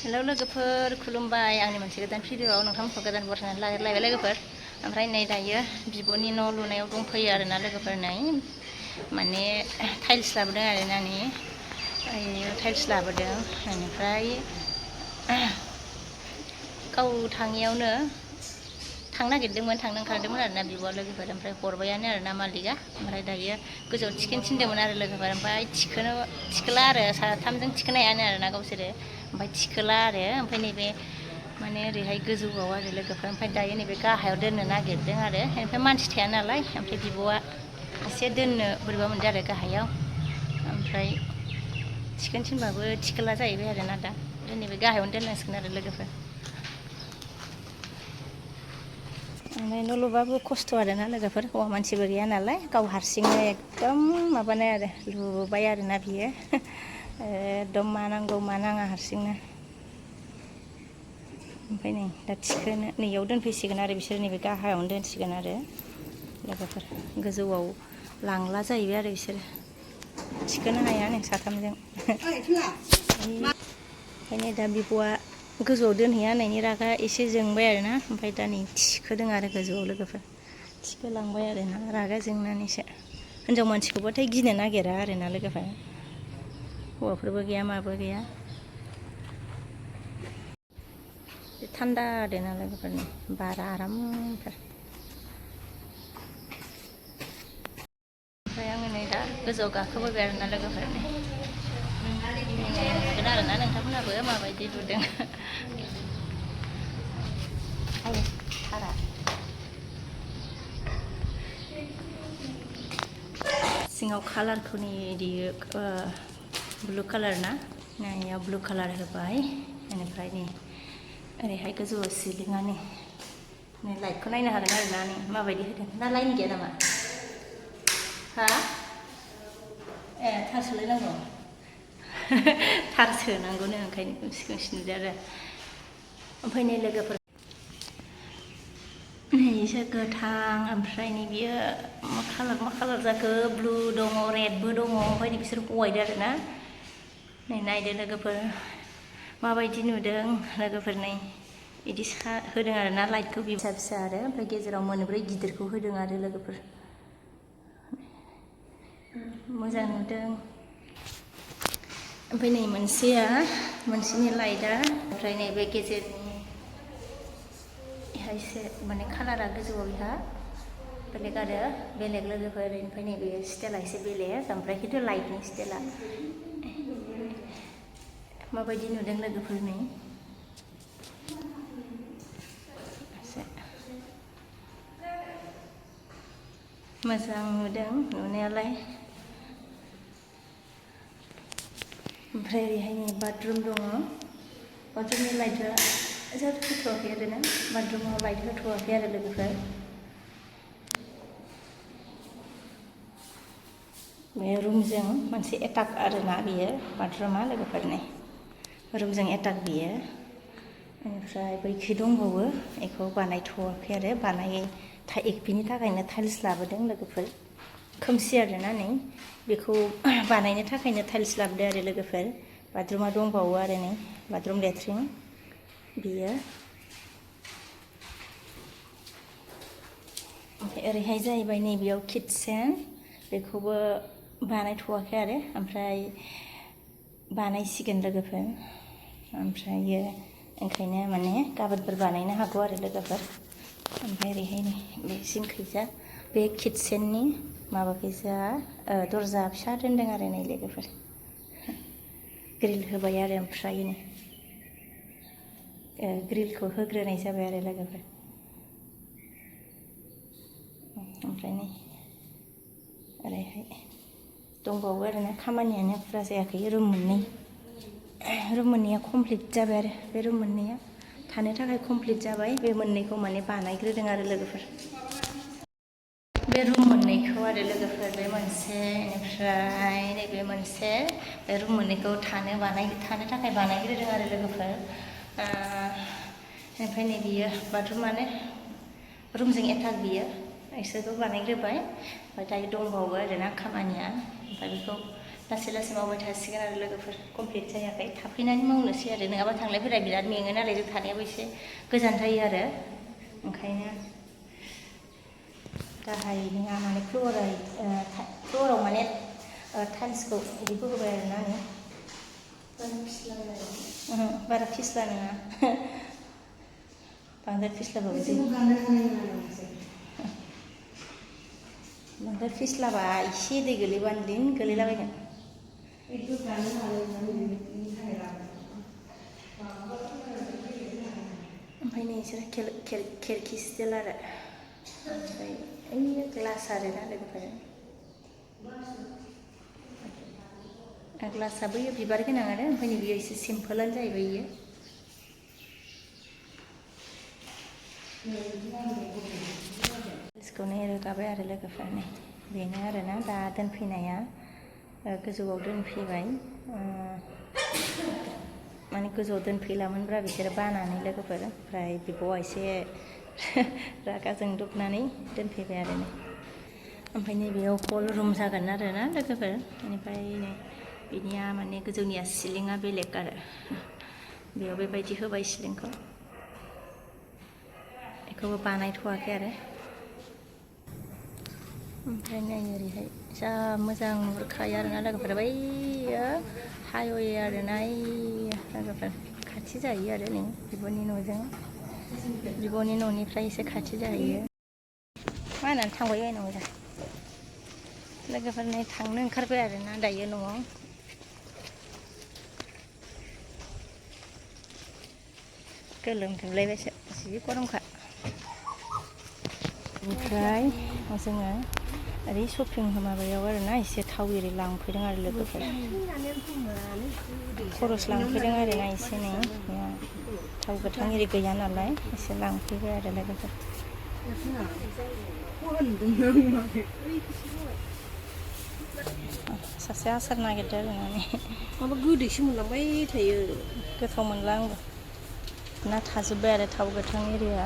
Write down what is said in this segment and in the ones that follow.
Hello लोगोफोर खुलुमबाय आंनि मोनसे गोदान भिडिअआव नोंथांमोनखौ गोदान बरायनानै लायबाय लोगोफोर। ओमफ्राय नै दायो बिब'नि न' लुनायाव दंफैयो आरोना लोगोफोर। नै माने टाइल्स लाबोदों आरोना नै टाइल्स लाबोदों। बेनिफ्राय गाव थाङियावनो थांनो नागिरदोंमोन, थांनो ओंखारदोंमोन आरोना बिब'आ लोगोफोर। ओमफ्राय हरबायानो आरोना मालिकआ। ओमफ्राय दायो गोजौआव थिखोनो थिनदोंमोन आरो लोगोफोर। ओमफ्राय थिखोला आरो साथामजों थिखोनो हायानो आरोना गावसोरो। ओमफ्राय थिखोला आरो ओमफ्राय नैबे माने ओरैहाय गोजौआव आरो लोगोफोर। ओमफ्राय दायो नैबे गाहायाव दोननो नागिरदों आरो। ओमफ्राय मानसि थाया नालाय, ओमफ्राय बिब'आ एसे दोननो बोरैबा मोनदों आरो गाहायाव। ओमफ्राय थिखोनो थिनबाबो थिखोला जाहैबाय आरोना दा। नैबे गाहायावनो दोननांसिगोन आरो लोगोफोर। ओमफ्राय न' लुबाबो खस्थ' आरोना लोगोफोर, हौवा मानसिबो गैया नालाय। गाव हारसिंनो एकदम माबानाय आरो लुबाय आरोना बियो। एकदम मा नांगौ मा नाङा हारसिंनो। ओमफ्राय नै दा थिखोनो नैयाव दोनफैसिगोन आरो बिसोर नैबे गाहायावनो दोनसिगोन आरो लोगोफोर। गोजौआव लांला जाहैबाय आरो बिसोरो, थिखोनो हाया नै साथामजों। ओंखायनो दा बिब'आ गोजौआव दोनहैया होननायनि रागा एसे जोंबाय आरोना। ओमफ्राय दा नै थिखोदों आरो गोजौआव लोगोफोर। थिखोलांबाय आरोना रागा जोंनानैसो। हिनजाव मानसिखौबाथाय गिनो नागिरा आरोना लोगोफोर, हौवाफोरबो गैया माबो गैया। थान्दा आरोना लोगोफोरनि बारा आरामथार। ओमफ्राय आङो नै दा गोजौआव गाखोबोबाय आरोना लोगोफोर। नुगोन आरोना नोंथांमोनहाबो माबायदि लुदों। थारा सिङाव कालारखौ नै बिदि ब्लु कालार ना, नायाव ब्लु कालार होबाय। बेनिफ्राय नै ओरैहाय गोजौआव सिलिंआ नै लाइटखौ नायनो हागोन आरोना नै माबायदि होदों। ना लाइन गैया नामा? हा? ए थार सोलायनांगौ। थार सोनांगौनो ओंखायनो खोमसि खोमसि नुदों आरो। ओमफ्राय नै लोगोफोर नैसो गोथां, ओमफ्राय नै बियो मा कालार जाखो, ब्लु दङ, रेडबो दङ। ओमफ्राय नै बिसोर हवाइट आरोना। नै नायदो लोगोफोर माबायदि नुदों लोगोफोर। नै बिदि होदों आरोना लाइटखौ फिसा फिसा आरो। ओमफ्राय गेजेराव मोनब्रै गिदिरखौ होदों आरो लोगोफोर। मोजां नुदों। ओमफ्राय नै मोनसेनि लाइटआ, ओमफ्राय नैबे गेजेरनि बेहायसो माने कालारा गोजौआव बेहा बेलेग आरो बेलेग लोगोफोर। ओमफ्राय नैबे स्टाइला एसे बेलेग, ओमफ्राय खिन्थु लाइटनि स्टाइला माबायदि नुदों लोगोफोर। नै मोजां नुदों नुनायालाय। ओमफ्राय ओरैहाय नै बाथरुम दङ। बाथरुमनि लाइटआ होथ'वाखै आरोना, बाथरुमाव लाइट होथ'वाखै आरो लोगोफोर। बे रुमजों मोनसे एटाक आरोना बेयो बाथरुमा लोगोफोर। नै रुमजों एटाक बियो। बेनिफ्राय बैखि दंबावो, बेखौ बानायथ'वाखै आरो बिनि थाखायनो टाइल्स लाबोदों लोगोफोर। खोमसि आरोना नै बेखौ बानायनो थाखायनो टाइल्स लाबोदों आरो लोगोफोर। बाथरुमा दंबावो आरो नै बाथरुम लेट्रिन बियो। ओमफ्राय ओरैहाय जाहैबाय नैबेयाव किटचेन, बेखौबो बानायथ'वाखै आरो। ओमफ्राय बानायसिगोन लोगोफोर। ओमफ्रायो ओंखायनो माने गाबोनफोर बानायनो हागौ आरो लोगोफोर। ओमफ्राय ओरैहाय नै बे जिंखैजा बे किटचेननि माबाखैजा दरजा फिसा दोनदों आरो नै लोगोफोर। ग्रिल होबाय आरो ओमफ्राय नै ग्रिलखौ होग्रोनाय जाबाय आरो लोगोफोर। ओमफ्राय नै ओरैहाय दंबावो आरोना, खामानियानो फुरा जायाखै। रुम मोननैया कमप्लिट जाबाय आरो। बे रुम मोननैया थानो थाखाय कमप्लिट जाबाय। बे मोननैखौ माने बानायग्रोदों आरो लोगोफोर। बे रुम मोननैखौ आरो लोगोफोर, बे मोनसे बेनिफ्राय नैबे मोनसे, बे रुम मोननैखौ थानो थाखाय बानायग्रोदों आरो लोगोफोर। ओमफ्राय नै बियो बाथरुमानो रुमजों एटाक बियो, बिसोरखौ बानायग्रोबाय। ओमफ्राय दायो दंबावो आरोना खामानिया। ओमफ्राय बेखौ लासै लासै मावबाय थासिगोन आरो लोगोफोर कमप्लिट जायाखै थाफैनानै मावनोसै आरो नङाबा थांलाय फैलाय बिराद मेङो नालाय जों थानायाबो एसे गोजान जायो आरो ओंखायनो गाहायनिया माने फ्ल'राव माने टाइल्सखौ बिदिखौ होबाय आरोना आङो बारा फिस्ला नङा बांद्राय फिस्लाबा बांद्राय फिस्लाबा एसे दै गोलैबानो दिन गोलैलाबायगोन ओमफ्राय नै बिसोरो खेरखि स्टिल आरो ओमफ्राय ओइ ग्लास आरोना लोगोफोर ग्लासआ बैयो बिबार गोनां आरो ओमफ्राय नै बियो एसे सिम्पोलानो जाहैबाय बियो इसखौनो रोगाबाय आरो लोगोफोर नै बेनो आरोना दा दोनफैनाया गोजौआव दोनफैबाय माने गोजौआव दोनफैलामोनब्रा बिसोरो बानानै लोगोफोर ओमफ्राय बिब'आ एसे रागा जोंदबनानै दोनफैबाय आरो नै ओमफ्राय नैबेयाव हल रुम जागोन आरोना लोगोफोर बेनिफ्राय नै बिनिया माने गोजौनिया सिलिंआ बेलेग आरो बेयाव बेबायदि होबाय सिलिंखौ बेखौबो बानायथ'वाखै आरो ओमफ्राय नै ओरैहाय जा मोजां नुहुरखायो आरोना लोगोफोर बैयो हाइवे आरोना लोगोफोर खाथि जाहैयो आरो नै बिब'नि न'जों बिब'नि न'निफ्राय एसे खाथि जाहैयो मा होननानै थांबाय बायनांगौ दा लोगोफोर नै थांनो ओंखारबाय आरोना दायो न'आव गोलोमजोबलायबायसो जि गरमखा ओमफ्राय जोङो ओरै शपिं माबायाव आरोना एसे थाव एरि लांफैदों आरो लोगोफोर खरस लांफैदों आरोना एसे नै थाव गोथां एरि गैया नालाय एसे लांफैबाय आरो लोगोफोर सासे आसार नागिरदों आरो माबा गोदैसो मोनलांबाय थायो गोथाव मोनला आंबो ना थाजोब्बाय आरो थाव गोथां एरिया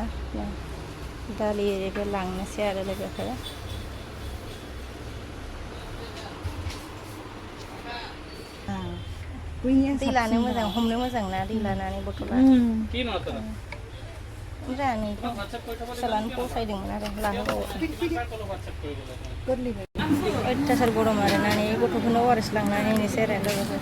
दालि एरिबो लांनोसै आरो लोगोफोर दै लानो मोजां हमनो मोजां ना दै लानानै बथला ओमफ्राय आं फिसालानो फसायदोंमोन आरो लाहोबावो अयथासार गरम आरोना नै गथ'फोरनो अआरएस लांनानै होनोसै आरो लोगोफोर